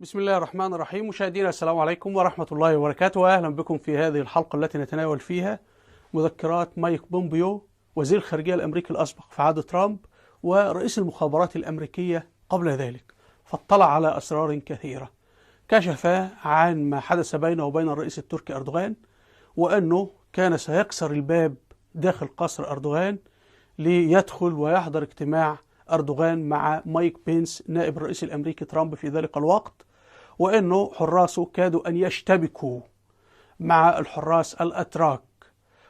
بسم الله الرحمن الرحيم. مشاهدينا السلام عليكم ورحمة الله وبركاته، وأهلا بكم في هذه الحلقة التي نتناول فيها مذكرات مايك بومبيو وزير الخارجية الأمريكي الأسبق في عهد ترامب ورئيس المخابرات الأمريكية قبل ذلك، فاطلع على أسرار كثيرة. كشف عن ما حدث بينه وبين الرئيس التركي أردوغان، وأنه كان سيكسر الباب داخل قصر أردوغان ليدخل ويحضر اجتماع أردوغان مع مايك بينس نائب الرئيس الأمريكي ترامب في ذلك الوقت، وأنه حراسه كادوا أن يشتبكوا مع الحراس الأتراك،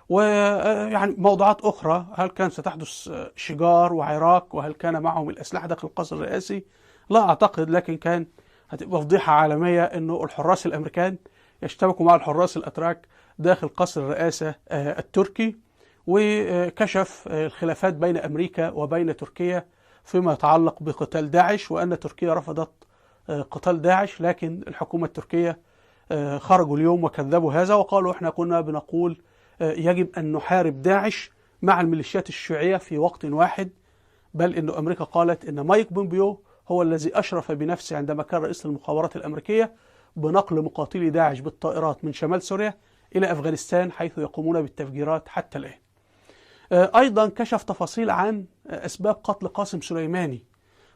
ويعني موضوعات أخرى. هل كان ستحدث شجار وعراك، وهل كان معهم الأسلحة داخل القصر الرئاسي؟ لا أعتقد، لكن كان هتبقى فضيحة عالمية أنه الحراس الأمريكان يشتبكوا مع الحراس الأتراك داخل قصر الرئاسة التركي. وكشف الخلافات بين أمريكا وبين تركيا فيما يتعلق بقتال داعش، وأن تركيا رفضت قتال داعش، لكن الحكومة التركية خرجوا اليوم وكذبوا هذا وقالوا احنا كنا بنقول يجب أن نحارب داعش مع الميليشيات الشيوعية في وقت واحد، بل أن أمريكا قالت أن مايك بومبيو هو الذي أشرف بنفسه عندما كان رئيس المخابرات الأمريكية بنقل مقاتلي داعش بالطائرات من شمال سوريا إلى أفغانستان حيث يقومون بالتفجيرات حتى الآن. أيضا كشف تفاصيل عن أسباب قتل قاسم سليماني،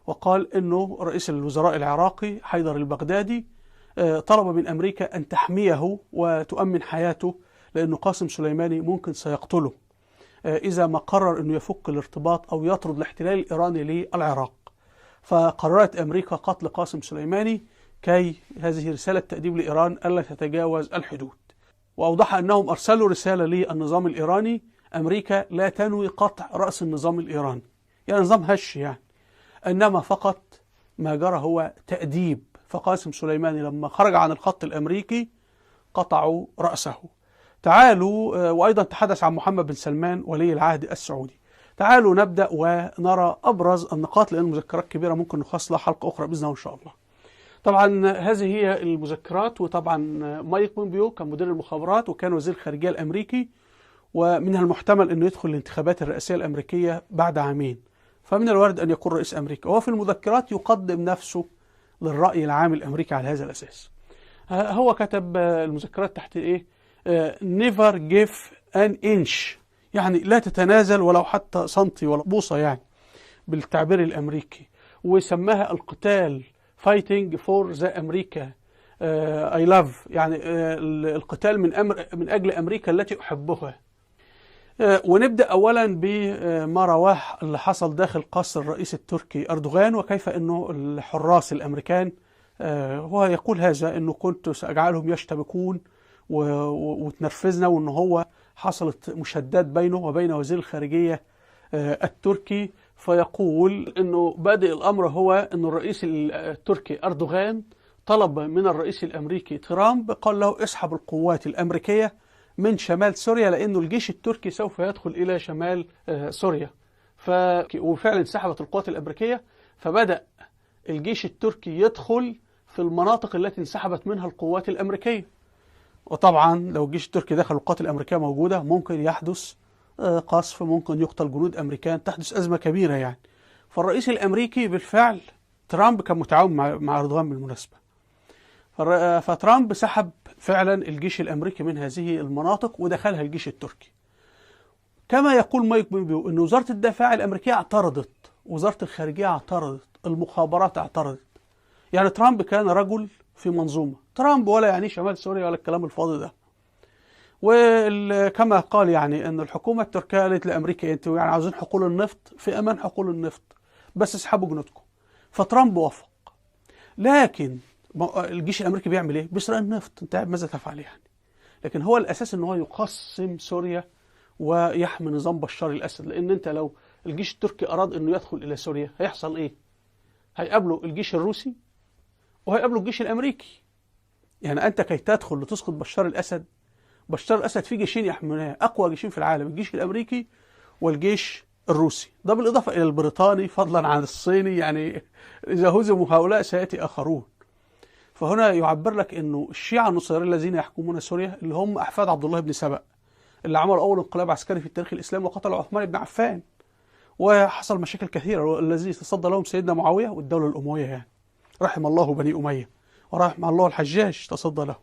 وقال أنه رئيس الوزراء العراقي حيدر البغدادي طلب من أمريكا أن تحميه وتؤمن حياته، لأنه قاسم سليماني ممكن سيقتله إذا ما قرر أنه يفك الارتباط أو يطرد الاحتلال الإيراني للعراق. فقررت أمريكا قتل قاسم سليماني كي هذه رسالة تأديب لإيران ألا تتجاوز الحدود. وأوضح أنهم أرسلوا رسالة للنظام الإيراني، أمريكا لا تنوي قطع رأس النظام الإيراني، يعني نظام هش يعني، إنما فقط ما جرى هو تأديب. فقاسم سليماني لما خرج عن الخط الأمريكي قطعوا رأسه. تعالوا، وأيضا تحدث عن محمد بن سلمان ولي العهد السعودي. تعالوا نبدأ ونرى أبرز النقاط، لأن المذكرات كبيرة ممكن نخصص لها حلقة أخرى بإذن الله إن شاء الله. طبعا هذه هي المذكرات. وطبعا مايك بومبيو كان مدير المخابرات وكان وزير الخارجية الأمريكي، ومن المحتمل أنه يدخل الانتخابات الرئاسية الأمريكية بعد عامين، فمن الوارد أن يكون رئيس أمريكا. وهو في المذكرات يقدم نفسه للرأي العام الأمريكي على هذا الأساس. هو كتب المذكرات تحت إيه؟ never give an inch، يعني لا تتنازل ولو حتى سنتي ولا بوصة، يعني بالتعبير الأمريكي. وسماها القتال fighting for the America I love، يعني القتال من أجل أمريكا التي أحبها. ونبدأ أولا بما رواه اللي حصل داخل قصر الرئيس التركي أردوغان، وكيف أنه الحراس الأمريكان، هو يقول هذا أنه كنت سأجعلهم يشتبكون وتنرفزنا، وأنه هو حصلت مشادات بينه وبين وزير الخارجية التركي. فيقول أنه بادئ الأمر هو أن الرئيس التركي أردوغان طلب من الرئيس الأمريكي ترامب، قال له اسحب القوات الأمريكية من شمال سوريا لأنه الجيش التركي سوف يدخل إلى شمال سوريا. وفعلا سحبت القوات الأمريكية، فبدأ الجيش التركي يدخل في المناطق التي انسحبت منها القوات الأمريكية. وطبعا لو الجيش التركي دخل القوات الأمريكية موجودة ممكن يحدث قصف، ممكن يقتل جنود أمريكان، تحدث أزمة كبيرة يعني. فالرئيس الأمريكي بالفعل ترامب كان متعاون مع أردوغان بالمناسبة، فترامب سحب فعلا الجيش الأمريكي من هذه المناطق ودخلها الجيش التركي. كما يقول مايك بومبيو أن وزارة الدفاع الأمريكية اعترضت، وزارة الخارجية اعترضت، المخابرات اعترضت. يعني ترامب كان رجل في منظومة، ترامب ولا يعني شمال سوريا ولا الكلام الفاضي ده. وكما قال يعني أن الحكومة التركية قالت لأمريكا أنتوا يعني عاوزين حقول النفط، في أمان حقول النفط، بس اسحبوا جنودكم. فترامب وافق. لكن الجيش الأمريكي بيعمل إيه؟ بيسرق النفط، أنت ماذا تفعل يعني؟ لكن هو الأساس أنه هو يقسم سوريا ويحمي نظام بشار الأسد، لأن أنت لو الجيش التركي أراد أنه يدخل إلى سوريا هيحصل إيه؟ هيقابله الجيش الروسي وهيقابله الجيش الأمريكي. يعني أنت كي تدخل لتسقط بشار الأسد، بشار الأسد فيه جيشين يحمونه، أقوى جيشين في العالم، الجيش الأمريكي والجيش الروسي، ده بالإضافة إلى البريطاني فضلا عن الصيني. يعني إذا هزموا هؤلاء سيأتي آخرون. فهنا يعبر لك أنه الشيعة النصيريين الذين يحكمون سوريا اللي هم أحفاد عبد الله بن سبأ اللي عمل أول انقلاب عسكري في التاريخ الإسلامي وقتل عثمان بن عفان، وحصل مشاكل كثيرة، الذي تصدى لهم سيدنا معاوية والدولة الأموية، يعني رحم الله بني أمية ورحم الله الحجاج تصدى له.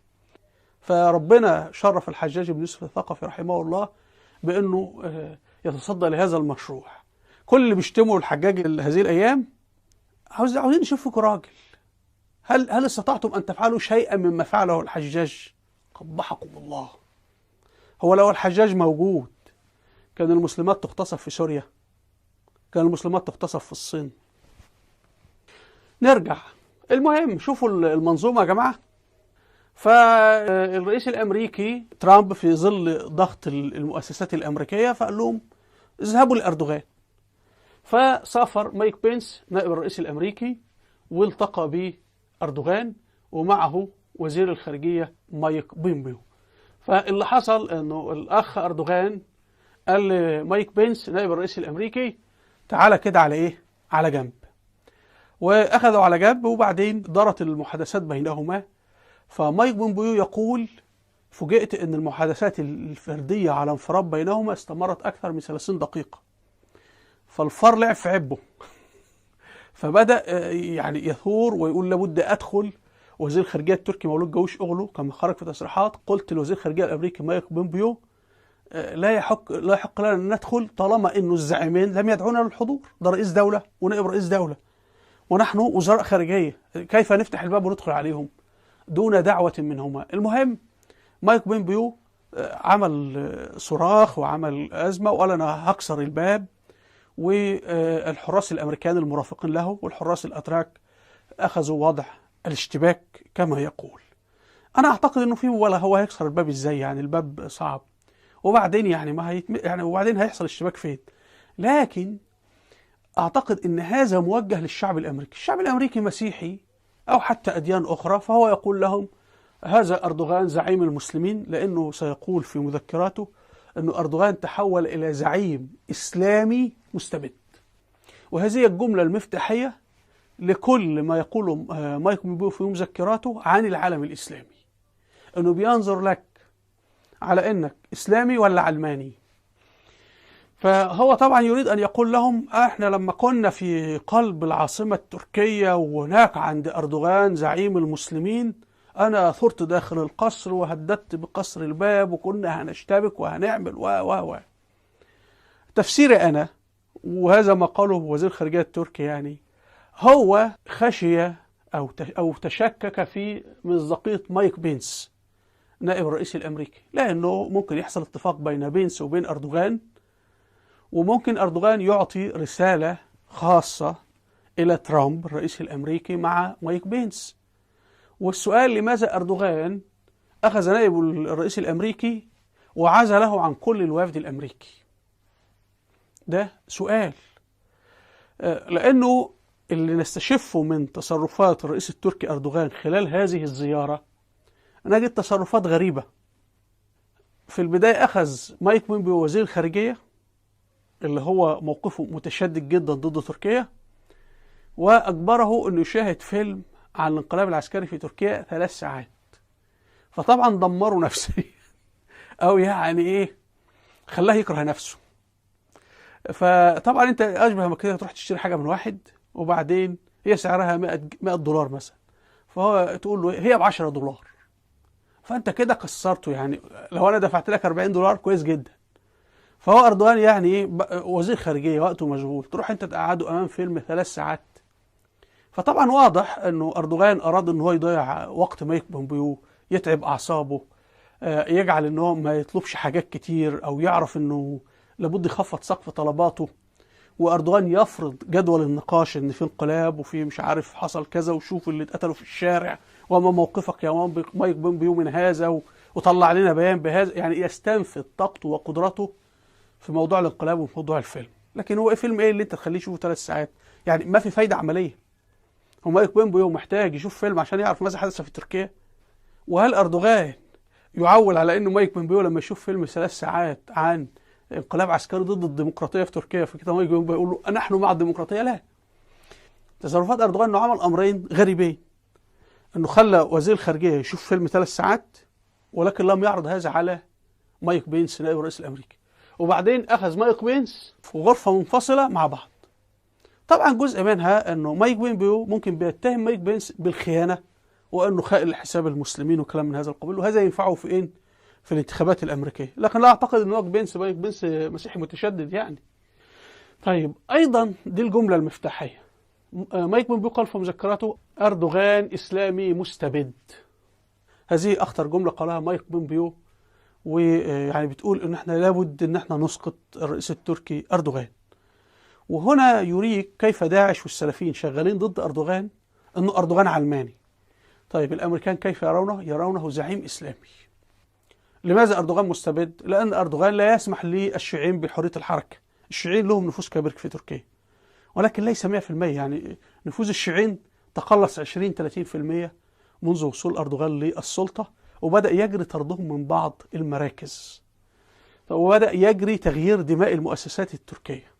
فربنا شرف الحجاج بن يوسف الثقفي رحمه الله بأنه يتصدى لهذا المشروع. كل اللي بيشتموا الحجاج هذه الأيام عاوزين نشوفكم راجل. هل استطعتم أن تفعلوا شيئا مما فعله الحجاج؟ قبحكم الله. هو لو الحجاج موجود كان المسلمات تغتصب في سوريا، كان المسلمات تغتصب في الصين. نرجع المهم، شوفوا المنظومة يا جماعة. فالرئيس الأمريكي ترامب في ظل ضغط المؤسسات الأمريكية فقال لهم اذهبوا لأردوغان. فسافر مايك بينس نائب الرئيس الأمريكي والتقى بأردوغان ومعه وزير الخارجية مايك بومبيو. فاللي حصل انه الأخ أردوغان قال لمايك بينس نائب الرئيس الأمريكي تعالى كده على ايه؟ على جنب. واخذوا على جنب، وبعدين دارت المحادثات بينهما. فمايك بومبيو يقول فوجئت ان المحادثات الفردية على انفراد بينهما استمرت اكثر من 30 دقيقة. فالفار لعب في عبه فبدأ يعني يثور ويقول لابد ادخل. وزير الخارجية التركي مولود جوش أغلو كما خرج في تصريحات، قلت لوزير الخارجية الأمريكي مايك بومبيو لا يحق لنا أن ندخل طالما أنه الزعيمين لم يدعونا للحضور، ده رئيس دولة ونائب رئيس دولة ونحن وزراء خارجية، كيف نفتح الباب وندخل عليهم دون دعوة منهما؟ المهم مايك بومبيو عمل صراخ وعمل أزمة وقال أنا هكسر الباب، والحراس الأمريكان المرافقين له والحراس الأتراك أخذوا وضع الاشتباك كما يقول. أنا أعتقد أنه في ولا هو هيكسر الباب إزاي؟ يعني الباب صعب، وبعدين يعني ما يعني وبعدين هيحصل اشتباك فين؟ لكن أعتقد أن هذا موجه للشعب الأمريكي. الشعب الأمريكي مسيحي أو حتى أديان أخرى، فهو يقول لهم هذا أردوغان زعيم المسلمين، لأنه سيقول في مذكراته أن أردوغان تحول إلى زعيم إسلامي مستبد. وهذه الجملة المفتاحية لكل ما يقوله مايك بومبيو في مذكراته عن العالم الإسلامي، أنه بينظر لك على أنك إسلامي ولا علماني. فهو طبعا يريد أن يقول لهم احنا لما كنا في قلب العاصمة التركية وهناك عند أردوغان زعيم المسلمين أنا ثرت داخل القصر وهددت بقصر الباب وكنا هنشتبك وهنعمل و و و. تفسيري أنا، وهذا ما قاله وزير الخارجية التركي، يعني هو خشي أو تشكك في مصداقية مايك بينس نائب الرئيس الأمريكي، لأنه ممكن يحصل اتفاق بين بينس وبين أردوغان، وممكن أردوغان يعطي رسالة خاصة إلى ترامب الرئيس الأمريكي مع مايك بينس. والسؤال لماذا أردوغان أخذ نائب الرئيس الأمريكي وعزله عن كل الوفد الأمريكي؟ ده سؤال، لأنه اللي نستشفه من تصرفات الرئيس التركي أردوغان خلال هذه الزيارة نجد تصرفات غريبة. في البداية أخذ مايك بومبيو وزير الخارجية اللي هو موقفه متشدد جدا ضد تركيا، وأجبره أنه يشاهد فيلم عن الانقلاب العسكري في تركيا 3 ساعات. فطبعا دمره نفسيا أو يعني إيه، خلاه يكره نفسه. فطبعا أنت أشبه ما كده تروح تشتري حاجة من واحد وبعدين هي سعرها 100 دولار مثلا، فهو تقول له هي ب10 دولار، فأنت كده كسرته. يعني لو أنا دفعت لك 40 دولار كويس جدا. فهو أردوغان يعني إيه، وزير خارجية وقته مشغول، تروح أنت تقعده أمام فيلم 3 ساعات. فطبعا واضح أنه أردوغان أراد أنه هو يضيع وقت مايك بومبيو، يتعب أعصابه، يجعل أنه ما يطلبش حاجات كتير، أو يعرف أنه لابد يخفض سقف طلباته. وأردوغان يفرض جدول النقاش أن في انقلاب وفي مش عارف حصل كذا، وشوف اللي اتقتلوا في الشارع، وما موقفك يا مايك بومبيو من هذا، وطلع لنا بيان بهذا. يعني يستنفذ طاقته وقدرته في موضوع الانقلاب وفي موضوع الفيلم. لكن هو فيلم ايه اللي انت تخليه يشوفه 3 ساعات؟ يعني ما في فايدة عملية. هو مايك بومبيو محتاج يشوف فيلم عشان يعرف ماذا حدث في تركيا؟ وهل أردوغان يعول على انه مايك بومبيو لما يشوف فيلم 3 ساعات عن انقلاب عسكري ضد الديمقراطية في تركيا فكده مايك بومبيو يقول له نحن مع الديمقراطية؟ لا. تصرفات أردوغان انه عمل امرين غريبين، انه خلى وزير الخارجية يشوف فيلم 3 ساعات ولكن لم يعرض هذا على مايك بينس نائب الرئيس الامريكي، وبعدين اخذ مايك بينس في غرفة منفصلة مع بعض. طبعا جزء منها انه مايك بومبيو ممكن بيتهم مايك بينس بالخيانة وأنه خائن لحساب المسلمين وكلام من هذا القبيل، وهذا ينفعه في إيه؟ في الانتخابات الأمريكية. لكن لا أعتقد أن مايك بنس مسيحي متشدد يعني. طيب أيضا دي الجملة المفتاحية، مايك بومبيو قال في مذكراته أردوغان إسلامي مستبد. هذه أخطر جملة قالها مايك بومبيو، ويعني بتقول إن احنا لابد إن احنا نسقط الرئيس التركي أردوغان. وهنا يريك كيف داعش والسلفيين شغالين ضد أردوغان، إنه أردوغان علماني. طيب الأمريكان كيف يرونه؟ يرونه زعيم إسلامي. لماذا أردوغان مستبد؟ لأن أردوغان لا يسمح للشيوعيين بحرية الحركة. الشيوعيين لهم نفوذ كبير في تركيا، ولكن ليس 100%، يعني نفوذ الشيوعيين تقلص 20-30% منذ وصول أردوغان للسلطة، وبدأ يجري طردهم من بعض المراكز، وبدأ يجري تغيير دماء المؤسسات التركية،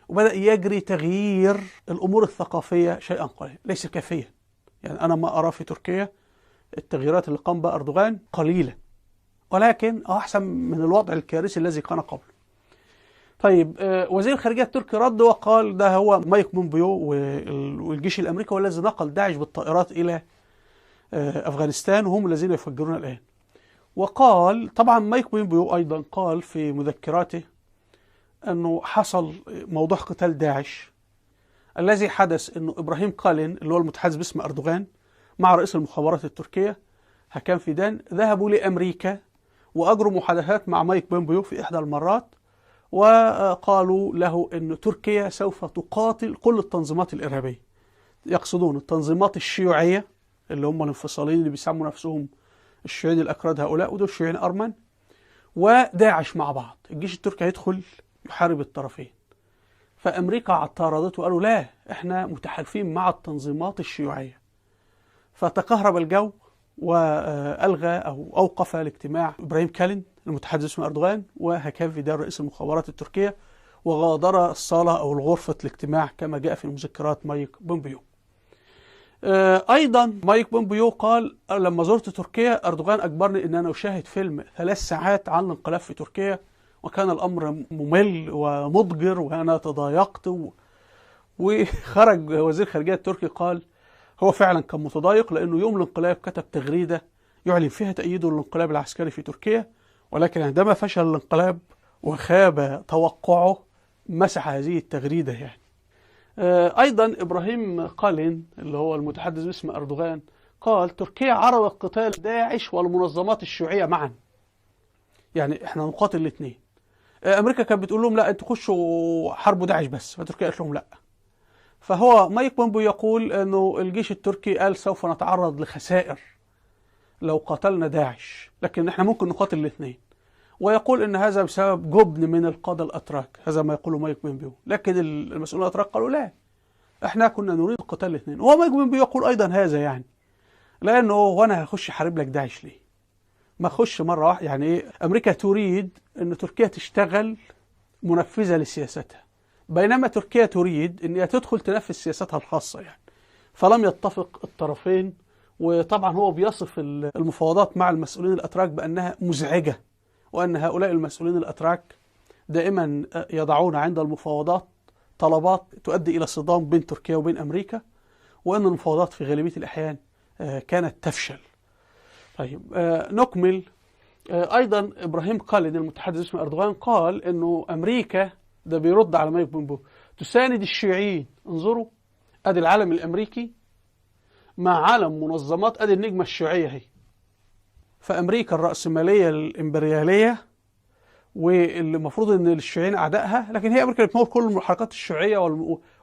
وبدأ يجري تغيير الأمور الثقافية شيئا قليلا، ليس كافيا. يعني أنا ما أرى في تركيا التغييرات اللي قام بها أردوغان قليلة، ولكن أحسن من الوضع الكارثي الذي كان قبله. طيب وزير الخارجية التركي رد وقال ده هو مايك بومبيو والجيش الأمريكي هو الذي نقل داعش بالطائرات إلى أفغانستان، وهم الذين يفجرون الآن. وقال طبعا مايك بومبيو أيضا قال في مذكراته أنه حصل موضوع قتال داعش الذي حدث أنه إبراهيم قالين اللي هو المتحدث باسم أردوغان مع رئيس المخابرات التركية هكان فيدان ذهبوا لأمريكا وأجروا محادثات مع مايك بومبيو في إحدى المرات، وقالوا له أن تركيا سوف تقاتل كل التنظيمات الإرهابية. يقصدون التنظيمات الشيوعية اللي هم الانفصاليين اللي بيسموا نفسهم الشيوعيين الأكراد هؤلاء، ودول الشيوعيين أرمن، وداعش مع بعض. الجيش التركي هيدخل يحارب الطرفين. فأمريكا اعترضت وقالوا لا، احنا متحالفين مع التنظيمات الشيوعية. فتكهرب الجو وألغى أو أوقف الاجتماع إبراهيم كالين المتحدث باسم أردوغان وهكان فيدان رئيس المخابرات التركية، وغادر الصالة أو الغرفة الاجتماع كما جاء في مذكرات مايك بومبيو. أيضا مايك بومبيو قال لما زرت تركيا أردوغان أجبرني أن أنا أشاهد فيلم 3 ساعات عن الانقلاب في تركيا، وكان الأمر ممل ومضجر وأنا تضايقت. وخرج وزير الخارجية التركي قال هو فعلا كان متضايق لأنه يوم الانقلاب كتب تغريدة يعلن فيها تأييده للانقلاب العسكري في تركيا، ولكن عندما فشل الانقلاب وخاب توقعه مسح هذه التغريدة يعني. أيضا إبراهيم قالين اللي هو المتحدث باسم أردوغان قال تركيا عرضت قتال داعش والمنظمات الشيوعية معا، يعني احنا نقاتل الاثنين. أمريكا كانت بتقول لهم لا انتوا خشوا حاربوا داعش بس، فتركيا قالت لهم لا. فهو مايك بومبيو يقول أنه الجيش التركي قال سوف نتعرض لخسائر لو قاتلنا داعش، لكن احنا ممكن نقاتل الاثنين. ويقول ان هذا بسبب جبن من القادة الأتراك، هذا ما يقوله مايك بومبيو. لكن المسؤولين الأتراك قالوا لا، احنا كنا نريد قتال الاثنين. وهو مايك بومبيو يقول أيضا هذا يعني لأنه وانا هخش حارب لك داعش ليه؟ ما اخش مرة واحدة. يعني ايه؟ أمريكا تريد ان تركيا تشتغل منفذة لسياستها، بينما تركيا تريد ان هي تدخل تنفذ سياستها الخاصة يعني. فلم يتفق الطرفين. وطبعا هو بيصف المفاوضات مع المسؤولين الأتراك بأنها مزعجة، وأن هؤلاء المسؤولين الأتراك دائما يضعون عند المفاوضات طلبات تؤدي إلى صدام بين تركيا وبين أمريكا، وأن المفاوضات في غالبية الأحيان كانت تفشل. طيب نكمل. أيضا إبراهيم قالين المتحدث باسم أردوغان قال أنه أمريكا، ده بيرد على مايك بومبيو، تساند الشيوعيين. انظروا، أدي العلم الأمريكي مع علم منظمات، أدي النجمة الشيوعية هي. فأمريكا الرأسمالية الإمبريالية واللي المفروض أن الشيوعيين أعدائها، لكن هي أمريكا اللي بتمول كل الحركات الشيوعية،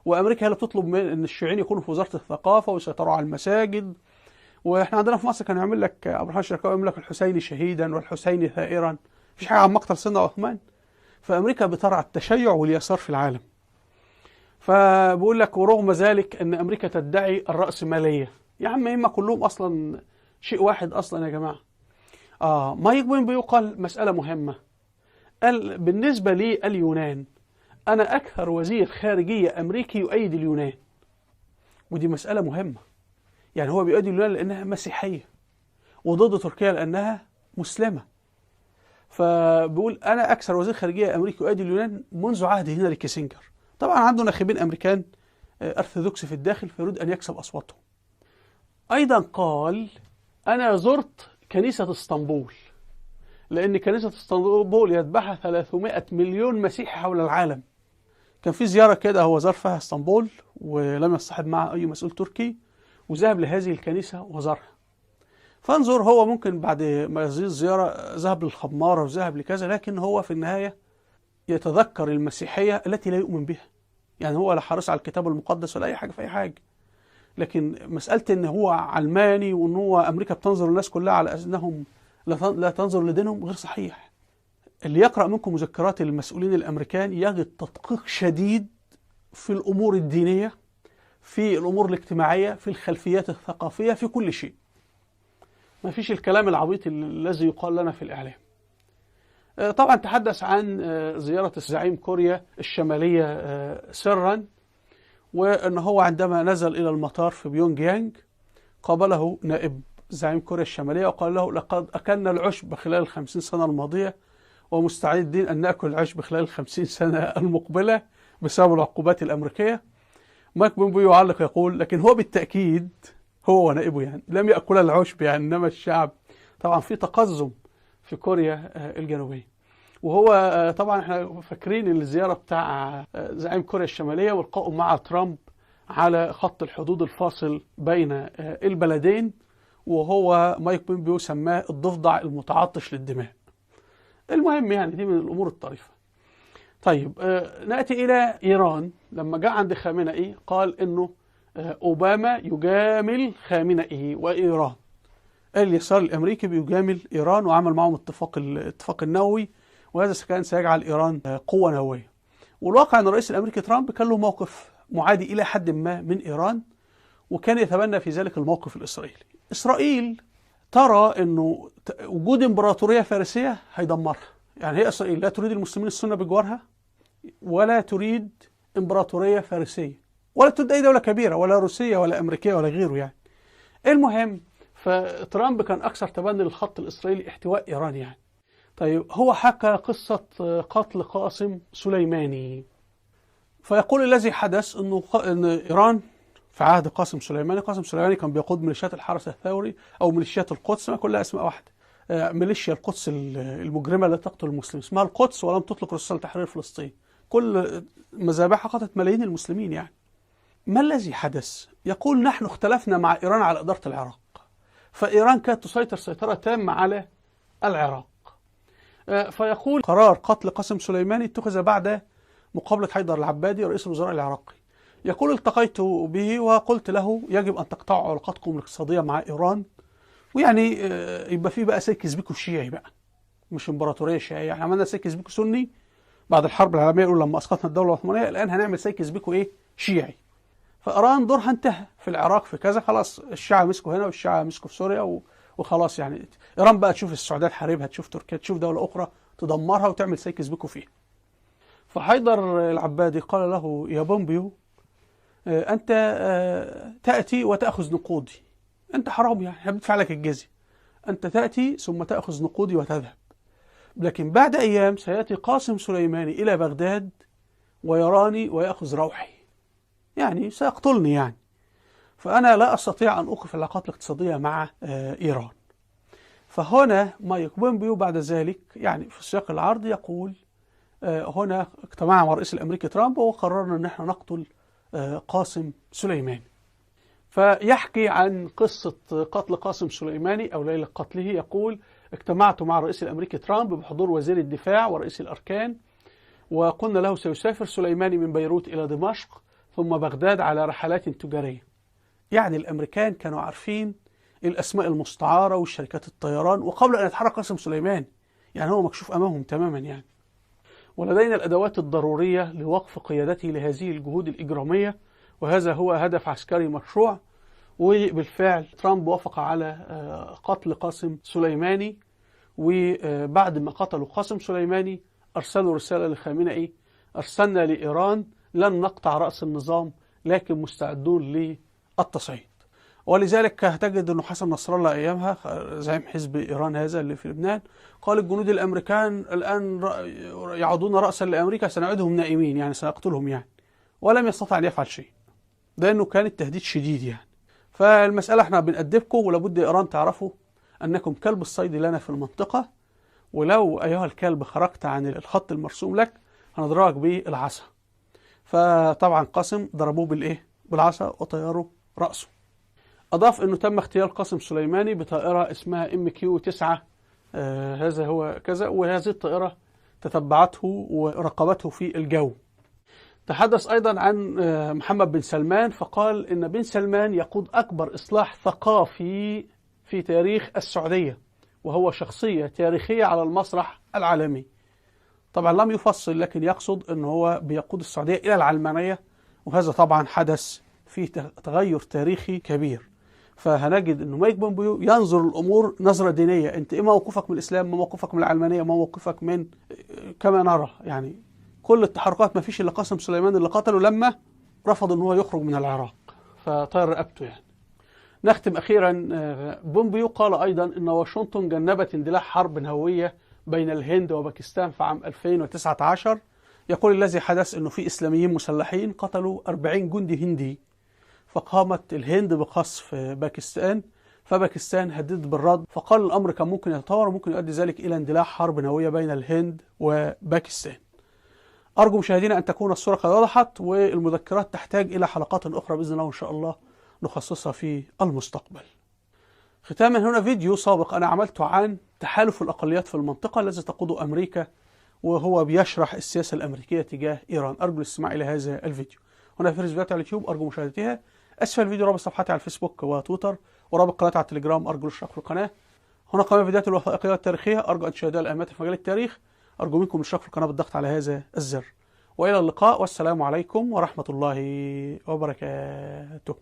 وأمريكا هي اللي بتطلب من أن الشيوعيين يكونوا في وزارة الثقافة ويسيطروا على المساجد. وإحنا عندنا في مصر كان يعمل لك عبد الرحمن الشرقاوي يعمل لك الحسيني شهيدا والحسيني ثائرا، مفيش حاجة عن مقتل سيدنا عثمان. فأمريكا بترعى التشيع واليسار في العالم. فبقول لك ورغم ذلك أن أمريكا تدعي الرأسمالية. يا عم إما كلهم أصلا شيء واحد أصلا يا جماعة. مايك بومبيو قال مسألة مهمة، قال بالنسبة لي اليونان، أنا أكثر وزير خارجية أمريكي يؤيد اليونان. ودي مسألة مهمة، يعني هو بيؤيد اليونان لأنها مسيحية وضد تركيا لأنها مسلمة. فبيقول أنا أكثر وزير خارجية أمريكي يؤيد اليونان منذ عهد هنري كيسنجر. طبعا عنده ناخبين أمريكان أرثوذكس في الداخل فيريد أن يكسب أصواتهم. أيضا قال أنا زرت كنيسة اسطنبول، لأن كنيسة اسطنبول يتبعها 300 مليون مسيحي حول العالم. كان في زيارة كده هو زار فيها اسطنبول ولم يصطحب معه أي مسؤول تركي، وذهب لهذه الكنيسة وزارها. فانظر، هو ممكن بعد ما يزيد الزيارة ذهب للخمارة وذهب لكذا، لكن هو في النهاية يتذكر المسيحية التي لا يؤمن بها. يعني هو لا حريص على الكتاب المقدس ولا أي حاجة في أي حاجة، لكن مسألة إن هو علماني وإن هو أمريكا بتنظر للناس كلها على أنهم لا تنظر لدينهم غير صحيح. اللي يقرأ منكم مذكرات المسؤولين الأمريكان يجد تدقيق شديد في الأمور الدينية، في الأمور الاجتماعية، في الخلفيات الثقافية، في كل شيء. ما فيش الكلام العبيط الذي يقال لنا في الإعلام. طبعا تحدث عن زيارة زعيم كوريا الشمالية سرا، وأن هو عندما نزل إلى المطار في بيونغ يانغ قابله نائب زعيم كوريا الشمالية وقال له لقد أكلنا العشب خلال 50 سنة الماضية ومستعدين أن نأكل العشب خلال 50 سنة المقبلة بسبب العقوبات الأمريكية. مايك بومبيو يعلق يقول لكن هو بالتأكيد هو ونائبه يعني لم يأكل العشب يعني، إنما الشعب. طبعا في تقزم في كوريا الجنوبية، وهو طبعا احنا فاكرين الزيارة بتاع زعيم كوريا الشمالية والقائه مع ترامب على خط الحدود الفاصل بين البلدين، وهو مايك بومبيو سماه الضفدع المتعطش للدماء. المهم يعني دي من الأمور الطريفة. طيب نأتي إلى إيران. لما جاء عند خامنئي قال إنه أوباما يجامل خامنئي وإيران. اليسار الأمريكي بيجامل إيران وعمل معهم الاتفاق النووي، وهذا كان سيجعل إيران قوة نووية. والواقع أن الرئيس الأمريكي ترامب كان له موقف معادي إلى حد ما من إيران، وكان يتبنى في ذلك الموقف الإسرائيلي. إسرائيل ترى أنه وجود إمبراطورية فارسية هيدمرها. يعني هي إسرائيل لا تريد المسلمين السنة بجوارها، ولا تريد إمبراطورية فارسية، ولا تريد أي دولة كبيرة، ولا روسية ولا أمريكية ولا غيره يعني. المهم فترامب كان أكثر تبني للخط الإسرائيلي احتواء إيران يعني. طيب هو حكى قصة قتل قاسم سليماني، فيقول الذي حدث أنه إن إيران في عهد قاسم سليماني، قاسم سليماني كان بيقود ميليشيات الحرس الثوري أو ميليشيات القدس، ما كلها أسماء واحدة، ميليشيا القدس المجرمة التي تقتل المسلمين اسمها القدس، ولم تطلق رسالة تحرير فلسطين، كل مذابحها قتلت ملايين المسلمين يعني. ما الذي حدث؟ يقول نحن اختلفنا مع إيران على إدارة العراق، فإيران كانت تسيطر سيطرة تامة على العراق. فيقول قرار قتل قاسم سليماني اتخذ بعد مقابلة حيدر العبادي رئيس الوزراء العراقي. يقول التقيت به وقلت له يجب أن تقطعوا علاقاتكم الاقتصادية مع إيران، ويعني يبقى في بقى سايكس بيكو شيعي بقى، مش امبراطورية شيعية. احنا عملنا سايكس بيكو سني بعد الحرب العالمية الأولى لما أسقطنا الدولة العثمانية، الآن هنعمل سايكس بيكو إيه؟ شيعي. فإيران دورها انتهى في العراق في كذا، خلاص الشيعة مسكوا هنا والشيعة مسكوا في سوريا وخلاص يعني. إيران بقى تشوف السعودية تحاربها، تشوف تركيا، تشوف دولة أخرى تدمرها وتعمل سايكس بيكو فيها. فحيدر العبادي قال له يا بومبيو أنت تأتي وتأخذ نقودي، أنت حرام يعني، احنا بندفع لك الجزية، أنت تأتي ثم تأخذ نقودي وتذهب، لكن بعد أيام سيأتي قاسم سليماني إلى بغداد ويراني ويأخذ روحي، يعني سيقتلني يعني، فأنا لا أستطيع أن أوقف العلاقات الاقتصادية مع إيران. فهنا مايك بومبيو بعد ذلك يعني في سياق العرض يقول هنا اجتمع مع الرئيس الأمريكي ترامب وقررنا أن احنا نقتل قاسم سليماني. فيحكي عن قصة قتل قاسم سليماني أو ليلة قتله. يقول اجتمعت مع الرئيس الأمريكي ترامب بحضور وزير الدفاع ورئيس الأركان، وقلنا له سيسافر سليماني من بيروت إلى دمشق ثم بغداد على رحلات تجارية. يعني الأمريكان كانوا عارفين الأسماء المستعارة والشركات الطيران، وقبل أن يتحرك قاسم سليماني يعني هو مكشوف أمامهم تماما يعني. ولدينا الأدوات الضرورية لوقف قيادته لهذه الجهود الإجرامية، وهذا هو هدف عسكري مشروع. وبالفعل ترامب وافق على قتل قاسم سليماني، وبعد ما قتلوا قاسم سليماني أرسلوا رسالة لخامنئي: أرسلنا لإيران لن نقطع رأس النظام لكن مستعدون للتصعيد. ولذلك هتجد أنه حسن نصر الله أيامها زعيم حزب إيران هذا اللي في لبنان قال الجنود الأمريكان الآن يعودون رأسا لأمريكا سنعيدهم نائمين، يعني سنقتلهم يعني، ولم يستطع أن يفعل شيء لأنه كان التهديد شديد يعني. فالمسألة احنا بنأدبكم، ولابد إيران تعرفوا أنكم كلب الصيد لنا في المنطقة، ولو أيها الكلب خرجت عن الخط المرسوم لك هنضربك بالعصا. فطبعا قاسم ضربوه بالإيه؟ بالعصا وطيروا رأسه. أضاف أنه تم اغتيال قاسم سليماني بطائرة اسمها MQ-9، هذا هو كذا، وهذه الطائرة تتبعته وراقبته في الجو. تحدث أيضا عن محمد بن سلمان، فقال إن بن سلمان يقود أكبر إصلاح ثقافي في تاريخ السعودية، وهو شخصية تاريخية على المسرح العالمي. طبعا لم يفصل، لكن يقصد أنه هو بيقود السعودية إلى العلمانية، وهذا طبعا حدث فيه تغير تاريخي كبير. فهنجد أنه مايك بومبيو ينظر الأمور نظرة دينية. أنت إيه موقفك من الإسلام، ما موقفك من العلمانية، ما موقفك من، كما نرى يعني كل التحركات ما فيش إلا قاسم سليمان اللي قتله لما رفض أنه هو يخرج من العراق فطير رقبته يعني. نختم أخيرا، بومبيو قال أيضا أن واشنطن جنبت اندلاع حرب نووية بين الهند وباكستان في عام 2019. يقول الذي حدث أنه في إسلاميين مسلحين قتلوا 40 جندي هندي، فقامت الهند بقصف باكستان، فباكستان هددت بالرد، فقال الأمر كان ممكن يتطور وممكن يؤدي ذلك إلى اندلاع حرب نووية بين الهند وباكستان. أرجو مشاهدينا أن تكون الصورة قد وضحت، والمذكرات تحتاج إلى حلقات أخرى بإذن الله وإن شاء الله نخصصها في المستقبل. ختاما، هنا فيديو سابق أنا عملته عن تحالف الأقليات في المنطقة الذي تقوده أمريكا، وهو بيشرح السياسة الأمريكية تجاه إيران. أرجو الاستماع إلى هذا الفيديو. هنا فهرس فيديوهات على اليوتيوب، أرجو مشاهدتها. أسفل الفيديو رابط صفحتي على الفيسبوك وتويتر، ورابط قناتي على التليجرام، أرجو الاشتراك في القناة. هنا قائمة فيديوهات الوثائقية والتاريخية، أرجو أن تشاهدوها لأهميتها في مجال التاريخ. أرجو منكم الاشتراك في القناة بالضغط على هذا الزر. وإلى اللقاء، والسلام عليكم ورحمة الله وبركاته.